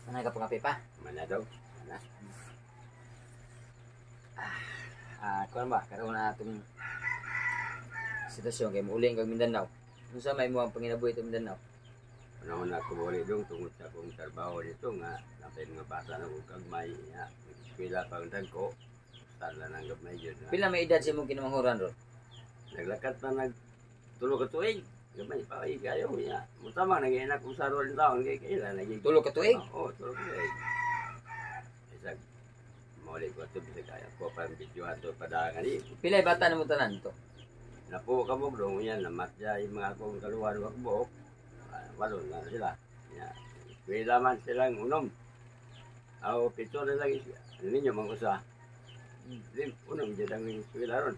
Ano ka pangape pa? Mana daw. Mana. Ah, kuan ba karon na atong sitwasyon kay muuling kag Mindanao. Unsa may mo ang panginabuhi sa Mindanao? Panahon na ako muli dong tungod sa akong trabaho dito nga napay mga bata na kong kagmay ya. Eskwela pa ang dagko. Sala nang gamay yun. Na. Pila may edad sa imong kinamanghuran ron? Naglakat na nag tulo ka tuig. Gamay pa ay kayo ya. Mutama nag-inak ko sa ron taon kay kaila naging 3 ka tuig? Oo, 3 ka tuig. Isag muli ko ito bisag kaya ko pa ang video ato padangan ni. Pila bata nimo tanan to? Napo ka mo dong yan namatya yung mga akong kaluwan wag buok. Ah, walo na sila. Ya. Eskwela man silang 6. Aw, 7 na lang ninyo mga usa. Lim, 6 dyan ang eskwela ron.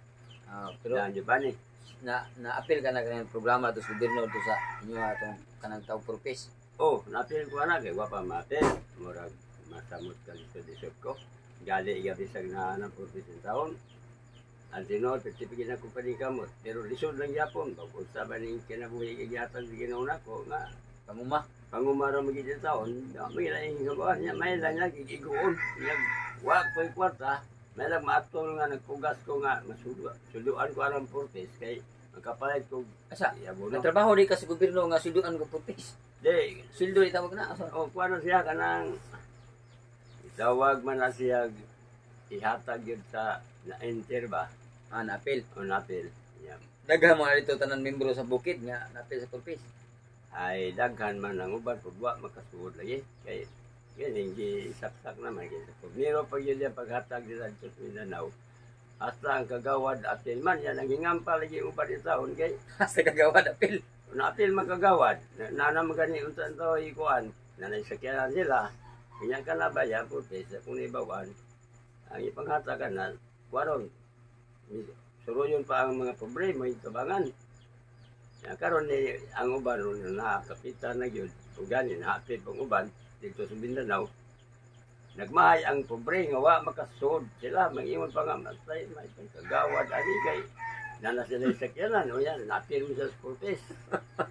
Ah, pero Pero yan ba ni? Na na-appeal ka na kanang programa to sa gobyerno to sa inyo atong kanang tawag purpose? Oh, napil ko na kay wa pa mapil. Murag masamot ka lisod-lisod ko. Gali gabi sa na ng purpose ng taon. Ang tinuod, pagtipigin ako pa kamot. Pero lisod lang yapon. Pag sa ba ning kinabuhi kay sa Ginoo nako nga Panguma. Pangumara magid sa taon, may laing gabuan niya, may lang niya, gigiguon. Niya, wa ko'y kwarta, may lang maatol nga, nagpugas ko nga, masudo, suluan ko arang purpose, kay magkapalit ko, Asa? Yabono. Nagtrabaho di ka sa gobyerno nga sulduan ko purpose? Di, Sweldo di tawag na asa? O, kuha na siya kanang, itawag man na siya, ihatag yun sa na-enter ba, Ah, na-appeal. O napil. Yeah. Daghan mo na dito tanan membro sa bukid nga na-appeal sa purpose. Ay daghan man ang uban pag wa makasuod lagi kay ganing gisaksak naman kay sa Miro pag yun yan paghatag nila dito sa Mindanao hasta ang kagawad apil man yan ang hingampa lagi ang uban taon kay Sa kagawad appeal. Na apil man kagawad na na man gani unsa ang tao ikuan na naisakyanan sila kanya ka na ba yan purpose kung ibawan ang ipanghatagan na kuwaron suruyon pa ang mga problema yung tabangan. Ya, karon ni ang uban ron na kapitan na gyud ug gani naapil pang uban dito sa Mindanao. Nagmahay ang pobre nga wa makasud sila mangingon pa nga matay may kagawad ani kay nana sila sa sakyanan o yan naapil mo sa purpose.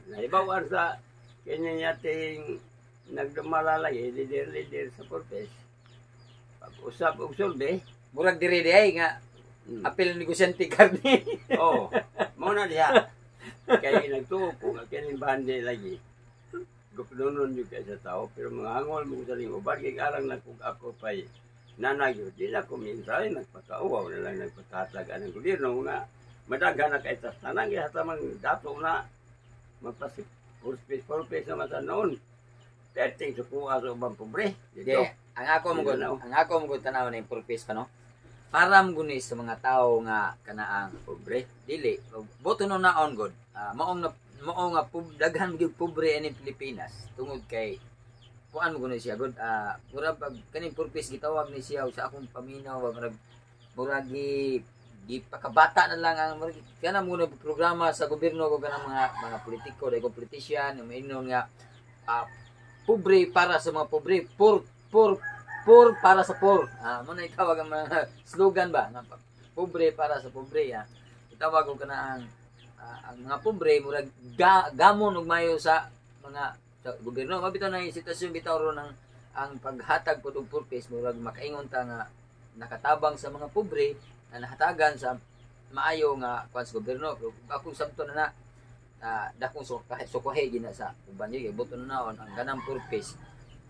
Naibawan sa kini ating nagdumala lagi leader-leader sa purpose. Pag-usap og sulbi, Murag diri di ay nga appeal negosyante karne. Oo. Mao na diha. Kay nagtuo ko nga kining bande lagi. Gupnonon yung kay sa tao pero mga hangol mo sa ling uban kay arang na kung ako pa'y nanagyo di na ko minsan nagpakauwaw na lang nagpakatag ang gobyerno nga madaghan na kay tas tanan kay hatamang dato na magpasip purpose purpose na mata noon. Perting sukuha sa ubang pobre Di, dito. ang ako mo gud, Mindanao. ang ako mo gud tanaw na yung purpose pa no. Para mo gud ni sa mga tao nga kanaang Pobre. Dili boto no naon god. Ah, maong na mao nga daghan gyud pobre ani Pilipinas tungod kay kuan mo gud ni siya god, murag pag kaning purpose gitawag ni siya sa akong paminaw ba, murag murag gi gipakabata na lang ang murag kana mo na programa sa gobyerno ko kanang mga politiko dahil politician maingon nga pobre para sa mga pobre, poor poor poor para sa poor. Mo na itawag ang mga slogan ba nga pobre para sa pobre. Itawag og kana ang mga pobre murag gamon og mayo sa mga sa gobyerno. Mabitaw na yung sitwasyon bitaw ron ang paghatag pod og purpose murag makaingon ta nga nakatabang sa mga pobre na nahatagan sa maayo nga kuan sa gobyerno. Pero kung akong sabto na na dakong sukahe sukahe gina sa uban kay buto na naon ang ganang purpose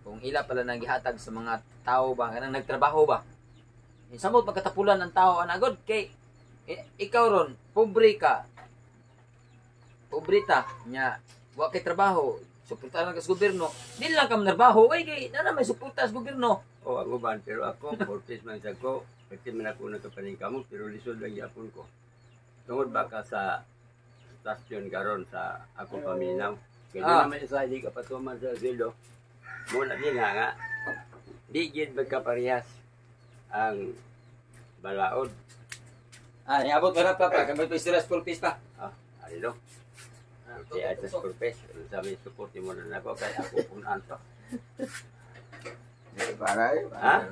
kung ila pala nang gihatag sa mga tao ba kanang nagtrabaho ba. Samot pagkatapulan ng tao ana god kay ikaw ron pobre ka, pobre ta nya wa kay trabaho, suportahan ka sa gobyerno, di lang ka manarbaho ay kay na may suporta sa gobyerno. O ang uban pero ako purpose man sa ko pwede man ako nagkapaningkamot pero lisod lang yapon ko. Tungod baka sa stasyon karon sa ako paminaw. Kaya naman sa di ka patuman sa sweldo. Muna din nga nga di gid magkaparehas ang balaod. Niabot pa na pa pa kay may istorya sa purpose pa. Ah, ano do? Si ay sa purpose, sa may support mo na nako kay ako punan to. Di para eh. Ha?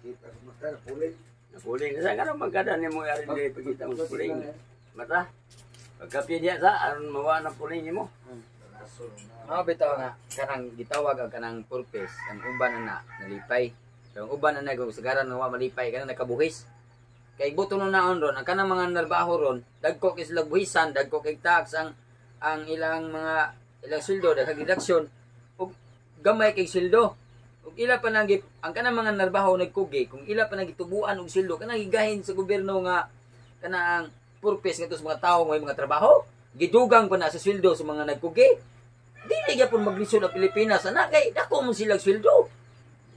Kita sa mata, napuling. Napuling sa ngano magkada nimo ari diri pagita mo puling. Mata. Pagkapi diya sa aron mawa ng puling nimo. Aso na. Mga bitaw nga kanang gitawag ang kanang purpose, ang uban na nalipay. Pero ang uban na kung sagaran nga wa malipay, kanang nakabuhis. Kay buto no naon ron, ang kanang mga narbaho ron, dagko kay sila buhisan, dagko kay tax ang ilang mga ilang sweldo, daghang deduction ug gamay kay sweldo. Ug ila pa nang ang kanang mga narbaho nagkugi, kung ila pa nang gitubuan og sweldo, kanang gigahin sa gobyerno nga kanang purpose ngadto sa mga tawo nga may mga trabaho, gidugang pa na sa sweldo sa mga nagkugi. Dili gyapon maglisod ang Pilipinas ana kay dako man silang sweldo.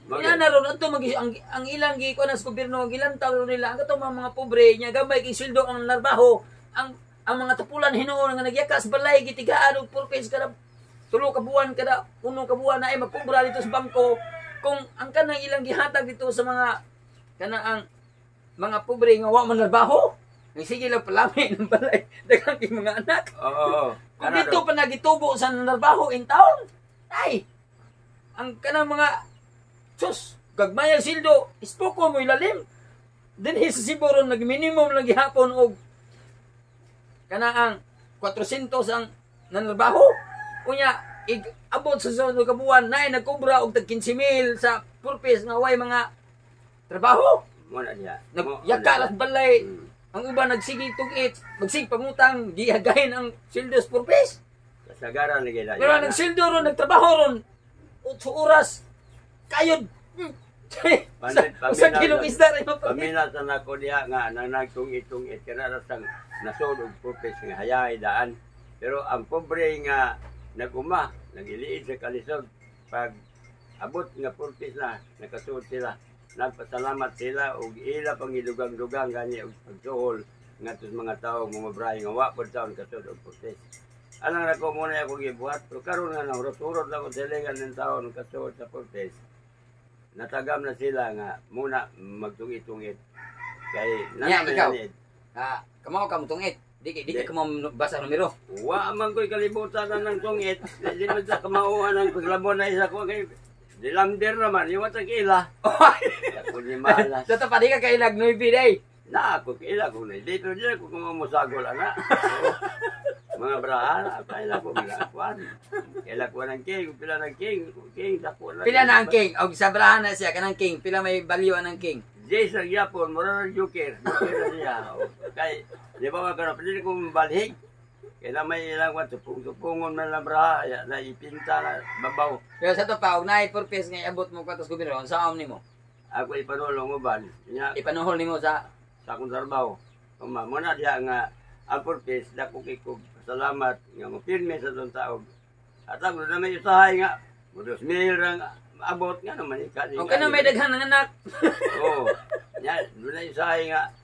Ina na ron adto mag ang ilang gikuan sa gobyerno, gilantaw ron nila ang katong mga pobre nya gamay kay sweldo ang narbaho, ang mga tupulan hinuon nga nagyaka sa balay, gitigaan og purpose kada 3 ka buwan, kada 1 ka buwan na ay magkubra dito sa bangko, kung ang kanang ilang gihatag dito sa mga kanang ang mga pobre nga wa man narbaho, nang sige lang palami ng balay, daghang kay mga anak. Oo. Kung dito pa nagitubo sa narbaho in town, ay, ang kanang mga, sus, gagmay ang sildo, ispoko mo ilalim. Dinhi sa Cebu ron, nag-minimum lang gihapon og kana ang 400 ang nanarbaho. Unya, abot sa sunod ka buwan, naay nagkobra og tag 15,000 sa purpose nga way mga trabaho. Muna siya. Nagyaka las balay, ang uban nagsige tugit, magsige pangutang, gihagahin ang sweldo sa purpose. Kasagaran na gila. Pero ang nagsildo ron, nagtrabaho ron, 8 oras, kayod. Sa kilong isda rin mapalit. Pamina sa nako diha nga nanagtong itong itinarasang nasod og purpose nga hayahay daan. Pero ang pobre nga naguma, nagiliid sa kalisod, pag abot nga purpose na, nakasuod sila. Nagpasalamat sila og ila pang idugang-dugang gani og pagsuhol ngadto sa mga tawo mga brahe nga wa pud taon kasud og purpose. Anang nako muna ako gibuhat, pero karon nga nahurot-hurot lang ko silingan ng taon kasuod sa purpose. Natagam na sila nga muna magtungit-tungit. Kay Nya, nana ikaw. may Ah, kamao ka mo tungit. Di ka kamao basa numero. Wa man ko'y kalibutan na ng tungit. Di man sa kamauhan ng paglabon na isa ko kay Dilamder naman, yung watang ila. Ako ni malas. Sa pa di ka kailag 9 day. Na ako kaila ko na. Dito diyan ako kumamusagol ana. Oo. Mga brahan, kaila ko bilakuan. Kaila ko ng king, pila ng king, king dako lang. Pila na ang king? Og sa brahan na siya kanang king, pila may value ang king? Jason gyapon, mura ng joker. Joker na siya. O, kay, di ba mga karon, pwede ko balhig. Kaya na may ilang wat, tupong-tupungon man lang braha, ya, na ipinta na babaw. Pero sa to pa og naay purpose nga iabot mo kwatos gobyerno, unsa nimo? Ako ipanulong uban. Nya, Ipanuhol nimo sa sa akong trabaho. Uma, muna diya nga, ang purpose, dako kay ko salamat nga mapirme sa itong taog. At ako na may usahay nga, mo 2,000 rang abot nga naman ika. Og kana may daghan ng anak. Oo. Nya, doon na usahay nga,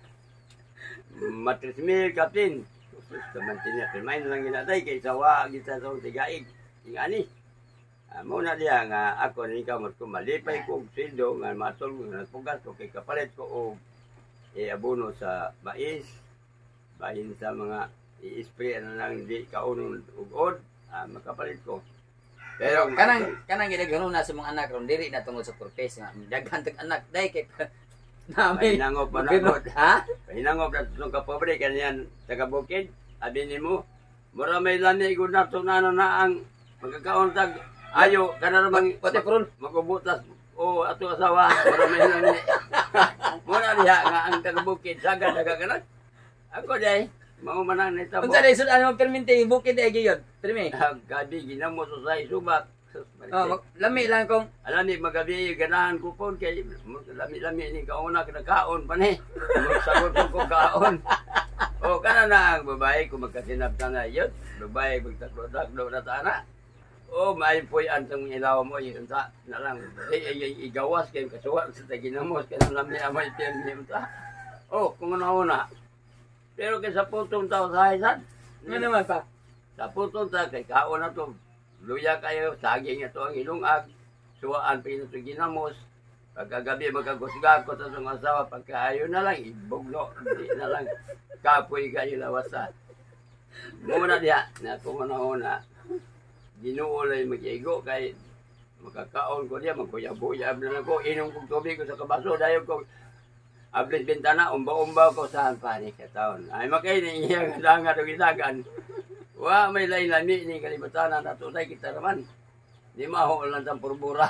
3,000 kapin. Sus, kamantin niya. Pirmain lang ginatay kay sawa kita sa tigaig. Yung ani. Ah, muna diya nga ako ni kamot ko malipay ko og sweldo nga matol ko nga nagpugas ko kay kapalit ko og abono sa mais, bahin sa mga i-spray na lang di kaunon ug-od, makapalit ko. Pero kanang kanang gidaghanon na sa mga anak ron dili na tungod sa purpose nga daghan tag anak dai kay na may Pahinangop pa na gobyerno. Ha? Pahinangop na itong kapobre kanyan taga bukid, abi nimo mura may lami gud nato na ano na ang magkakaon tag ayo kana ramang Pati pron. Magubutas o ato asawa, mura may lami. Mura diha nga ang taga bukid sagad nagakanak. Ako day mao man ang nitabo. Unsa day sud ano permente bukid ay gyud. Permi. Gabi ginamo sa say subak. Sus, Oh, lami lang kung alam ni magabi ganahan ko po kay lami-lami ni kauna kaon pa ni. Magsagot ko kaon. O kana na ang babae kung magkasinabta na yun. Babae magtaklo-taklo na tana. O may poy antong ilaw mo yun sa na lang. Ay, ay, ay, igawas kay kasuwa sa taginamos kay lami amay pirmi ta. O kung ano na. Pero kay sa putong tao sa hisan. Ano naman pa? Sa putong ta kay kaon na to. Luya kayo, saging ito ang ilungag, suwaan pa ito ginamos. Pagkagabi magkagusga ko sa itong asawa, pagkaayo na lang, ibugno, di na lang, kapoy kayo lawasa. Muna diha, na kung ano na, Ginoo lang mag-igo kay makakaon ko diya, magkuyab-uyab na lang ko, inom kong tubig ko sa kabaso, dayon ko, ablis bintana, umba-umba ko saan panik ka taon. Ay makay ni iya nga dangat og isagan. Wa may lain-lami ni kalibutan na tunay kita naman. Di maho lang sa purbura.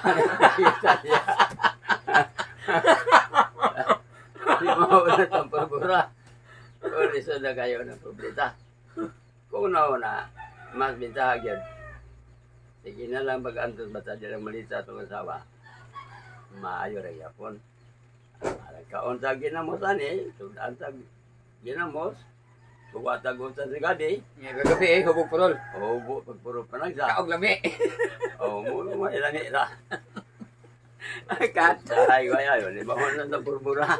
Di maho lang sa purbura. O lisod na kayo ng pobreta. Kung nauna, mas bintahag yun. Sige na lang mag-antos basta di lang malita itong asawa. Maayo rin yapon. Kaon sa ginamos ani, sudan sa ginamos, tuwa sa sa gabi. Nga kagabi eh, hubog purol. Oh, pagpuro panagsa. Kaog lami. Oh, mo mo ilani ra. Kat. Ay, ay, ay, di ba na sa purbura.